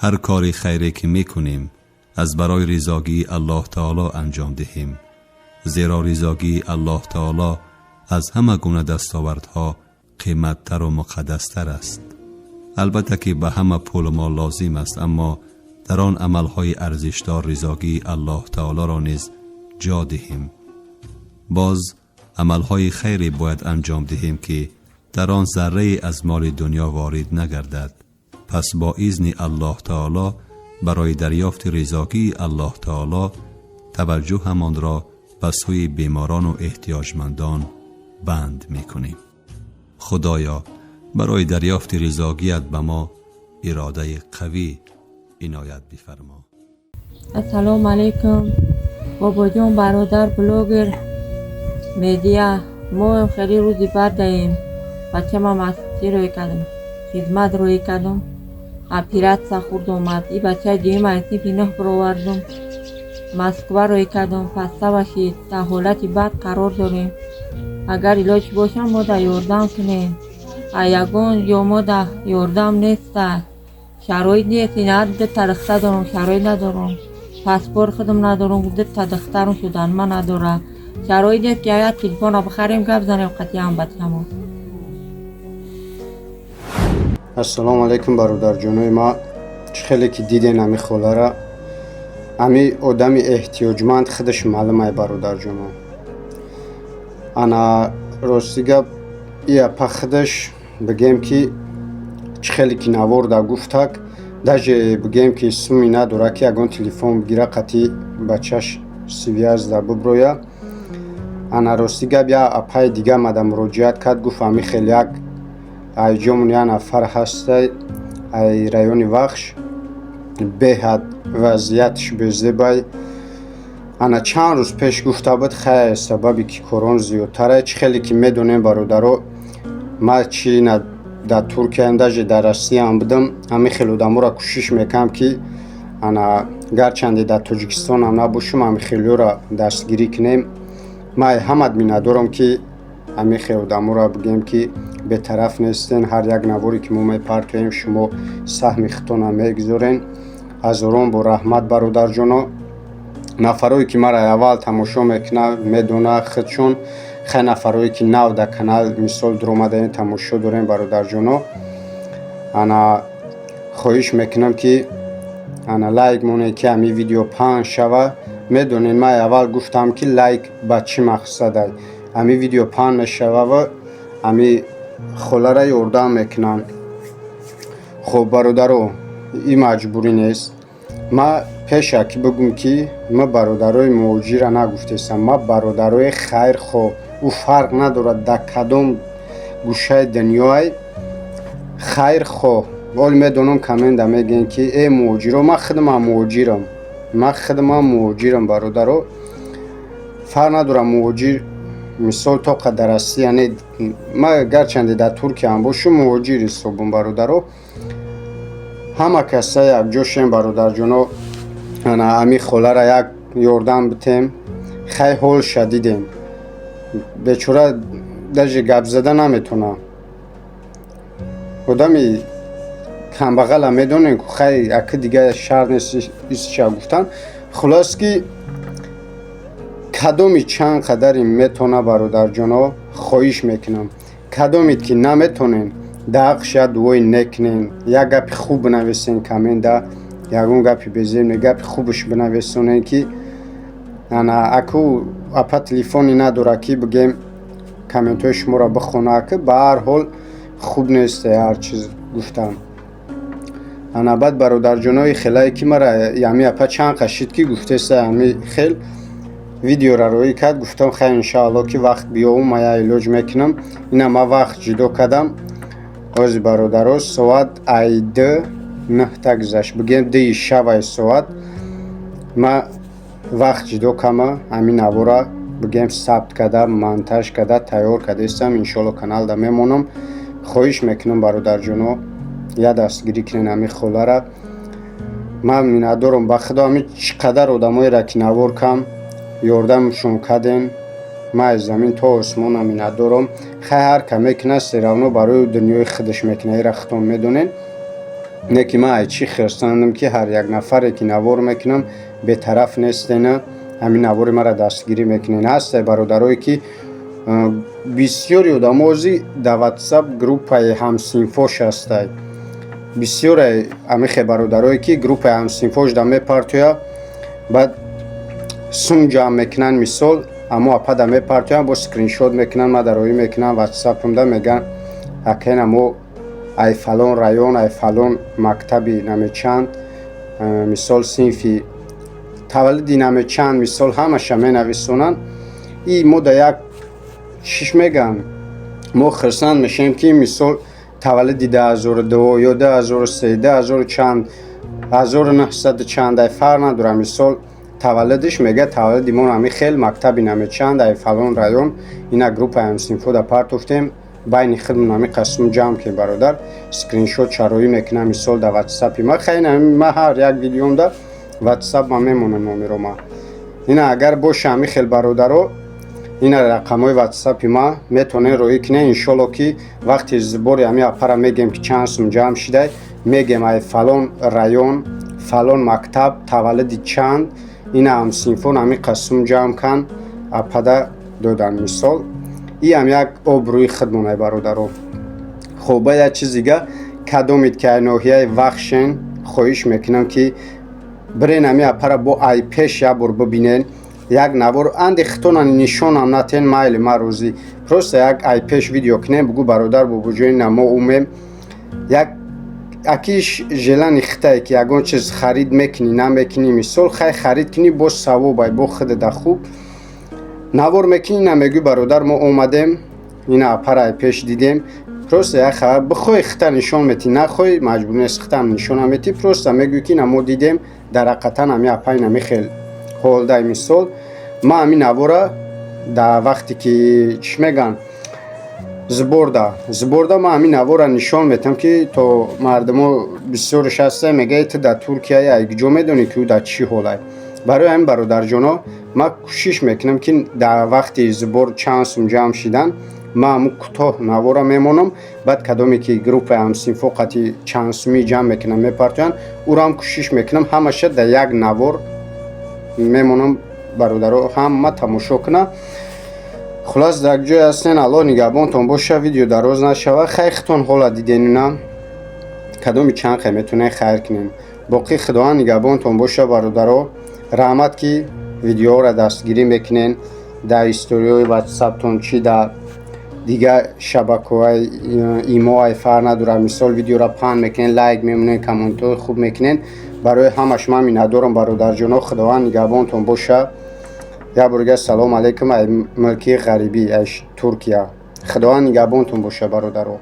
Ҳар кори хайре ки мекунем, аз барои ризогии Аллоҳ таоло анҷом диҳем, зеро ризогии Аллоҳ таоло аз ҳама гуна дастовардҳо қиматтар ва муқаддастар аст. Албатта ки ба ҳама пулу мол лозим аст, аммо дар он амалҳои арзишдор ризогии Аллоҳ таолоро низ ҷо диҳем. Боз амалҳои хайре бояд анҷом диҳем, ки дар он заррае аз моли дунё ворид нагардад. Пас бо изни Аллоҳ таоло барои дарёфти ризогии Аллоҳ таоло таваҷҷӯҳамонро ба сӯи беморону эҳтиёҷмандон банд мекунем. Худоё, барои дарёфти ризогият ба мо иродаи қавӣ иноят бифармо. Ассалому алайкум, бобоҷон, бародар блогер медиа. Мо хеле рӯзи бад даем. Бачамам аз чӣ рӯй кардам, хизмат рӯй кардам, оператсия хурд омад. И бачаи дуюм аз синфи нӯҳ бировардум, Москва рӯй кардам, пастава шид. Дар ҳолати бад қарор дорем. Агар илоҷ бошам, мо да ёрдам кунем. А ягон ҷо мо да ёрдам неста, шароит нест. Ина дута духтар дорам, шароит надорам, паспорт худам надорам, дута духтарам шудан ма надора. Шароит нест, ки як телефона бихарем, гап занем қатъиан бачамо. Ассалому алайкум, бародарҷонои ма. Чӣ хеле ки диден, ами холара, ами одами эҳтиёҷманд худаш маълумай, бародарҷоно. Ана рости гап, и апа худаш, бигем ки, чӣ хеле ки наворда гуфтак, даже, бигем ки, суми надора, ки ягон телефон бигира, қатъи бачаш связь да биброя. Ана рости гап, як апаи дига мада муроҷиат кард, гуфт, ами хел як айҷомон як нафар ҳастай, ай райони Вахш, беҳад вазъияташ безебай. Ана чанд рӯз пеш гуфта буд, хай, сабаби ки корон зиёдтара. Чӣ хеле ки медонем, бародаро, ма чи на дар Туркияам, даже дар Россияам будам, ҳамин хел одаморо кӯшиш мекардам, ки ана гарчанде дар Тоҷикистонам набошам, ҳамин хелиёро дастгирӣ кунем. Ма ҳамат миннатдорам, ки ҳамин хел одаморо, бигем ки, бетараф нестен. Ҳар як наворе ки мо мепартоем, шумо саҳми худтона мегузорен. Ҳазорон бо раҳмат, бародарҷоно. Нафарое ки маро аввал тамошо мекунад, медона худшон. Хай, нафарое ки нав дар канал, мисол, дуромадаем, тамошо дорем, бародарҷоно, ана хоҳиш мекунам, ки ана лайк монед, ки ҳамин видео паҳн шава. Медонед, ман аввал гуфтам, ки лайк ба чӣ мақсадай. Ҳамин видео паҳн мешавава, ҳамин холара ёрдам мекунанд. Хуб, бародаро, ин маҷбурӣ нест. Ма пеша ки бигӯм, ки ма бародарои муҳоҷира нагуфтестам, ма бародарои хайрхоҳ, ӯ фарқ надорад дар кадом гӯшаи дунёай, хайрхоҳ. Оли медонам, коммент а мегӯем, ки э, муҳоҷиро. Ман худамам муҳоҷирам, ман худамам муҳоҷирам, бародаро. Фарқ надорад муҳоҷир, мисол, то қадар Россия не, ма гарчанде дар Туркияам бошум, муҳоҷир ҳисобам. Бародаро, ҳама каса якҷо шем, бародарҷоно, ана ами холара як ёрдам битем. Хай, ҳолша дидем, бечора даже гап зада наметона. Одами камбағала медонем ку. Хай, аки дига шарт нест исша гуфтан. Хулос ки, кадоми чанд қадари метона, бародарҷоно, хоҳиш мекунам, кадомед ки наметонен, дар ҳаққш як дуои некунен, як гапи хуб бинависен коммент а, ягон гапи безеб, гапи хубаш бинависонен, ки ана аку апа телефоне надора, ки, бигем, комментҳои шуморо бихона. Ки ба ҳар ҳол хуб нест ҳар чиз гуфтам. Ана баъд, бародарҷонои хелае ки мара ями апа чанд қашид, ки гуфтеса, ами хел видеора роӣ кард, гуфтам, хай, иншаалло, ки вақт биёвум, ма я илоҷ мекунам. Ина ма вақт ҷудо кардам. Ози, бародаро, соат ай 2 нӯҳта гузашт, бигем, 2-и шавай соат. Ма вақт ҷудо кама, ҳамин навора, бигем, сабт карда, монтаж карда, тайёр кардаистам. Иншоалло, каналда мемонам. Хоҳиш мекунам, бародарҷоно, я дастгирӣ кунен ҳамин холара. Ман миннатдорам ба худо, ҳамин чӣ қадар одамоеро ки навор кам ёрдамшон кардем, ман аз замин то осмона миннатдорам. Хай, ҳар ка мекунад, всё равно барои дунёи худаш мекунад, ира худтон медонед. Не ки ман ай чӣ хирсандам, ки ҳар як нафаре ки навор мекунам, бетараф нестена, ҳамин навори маро дастгирӣ мекунен. Ҳастай бародарое, ки бисёри одамози дар Ватсап группаи ҳамсинфош ҳастай. Бисёре амихе бародарое, ки группаи ҳамсинфош да мепартоя, баъд сум ҷамъ мекунанд, мисол, аммо апада мепартоянд, бо скриншот мекунанд, ма дароӣ мекунанд Ватсапамда, мегӯянд: «Акена, мо ай фалон район, ай фалон мактаби намечанд, мисол, синфи таваллуди намечанд», мисол, ҳамаша менависонанд. И мо да як чиш мегӯянд, мо хирсанд мешавем, ки, мисол, таваллуди 2002 ё 2003, дуҳазору чанд, 1900 чанд, ай фарқ надорад, мисол, таваллудиш мегӯяд: «Таваллуди мо ҳами хел, мактаби намечанд, ай фалон район, ина группаи ҳамсинфода партофтем, байни худмон ҳами қасм ҷамъ кем, бародар». Скриншот чароӣ мекунам, мисол, дар Ватсапи ма. Хай, ма ҳар як видеомда Ватсап ма мемонам номеро ма. Ина агар боша ҳами хел бародаро, ина рақамҳои Ватсапи ма, метавонед роӣ кунед. Иншолло, ки вақти сбори ҳами апара мегем, ки чанд сум ҷамъ шидай, мегем: ай фалон район, фалон мактаб, таваллуди чанд, ина ҳамсинфон ҳами қасм ҷамъ кан, апада додан, мисол. Иам як обрӯи худмонай, бародаро. Хоб, ба як чиз дига, кадомед ки ай ноҳияи Вахшен, хоҳиш мекунам, ки бирен ҳами апара бо ай пеш як бор бибинен. Як навор анди хитона нишонам натен, майли, ма рӯзӣ, просто як ай пеш видео кунем, бугӯ: «Бародар, бобоҷони, на мо умем». Як акиш желание хитае, ки ягон чиз харид мекунӣ, намекунӣ, мисол, хай, харид кунӣ, боз савобай, бо худада хуб навор мекунӣ, намегӯй: «Бародар, мо омадем, ина апара ай пеш дидем». Просто як хабар бихоҳӣ, хита нишон метӣ, нахоҳӣ, маҷбур нест, хитам нишона метӣ. Просто мегӯӣ, ки на мо дидем, дар ҳақиқатан ҳами апай нами хел ҳолдай. Мисол, ман ҳамин навора дар вақте ки, чӣ мегӯянд, сборда, ман ҳамин навора нишон метиҳам, ки то мардумо бисёрш ҳаста, мегӯяд: «Ту дар Туркияи, ай куҷо медонӣ, ки ӯ дар чӣ ҳолай?» Барои ҳамин, бародарҷоно, ман кӯшиш мекунам, ки дар вақти сбор чанд сум ҷамъ шидан, ман ҳамун кӯтоҳ навора мемонам. Баъд кадоме ки группаи ҳамсинфо қати чандсумӣ ҷамъ мекунанд, мепартоянд, ӯро ҳам кӯшиш мекунам, ҳамаша дар як навор мемонам, бародаро, ҳама тамошо кунанд. Хулас, дар ҷое ҳастен, Аллоҳ нигаҳбонтон боша. Видео дароз нашава. Хай, хитон ҳола диденина, кадоми чанд хай метавонед хайр кунем. Боқӣ Худованд нигаҳбонтон боша, бародаро. Раҳмат, ки видеоҳоро дастгирӣ мекунен дар историҳои Ватсаптон, чӣ дар дигар шабакаҳои имо, ай фарқ надорад, мисол, видеоро паҳн мекунен, лайк мемонен, комментҳои хуб мекунен. Барои ҳамаш ман миннатдорам, бародарҷоно. Худованд нигаҳбонтон боша. Як бор дигар салом алейкум ай мулки ғарибӣ, ай Туркия. Худованд нигаҳбонтон боша, бародаро.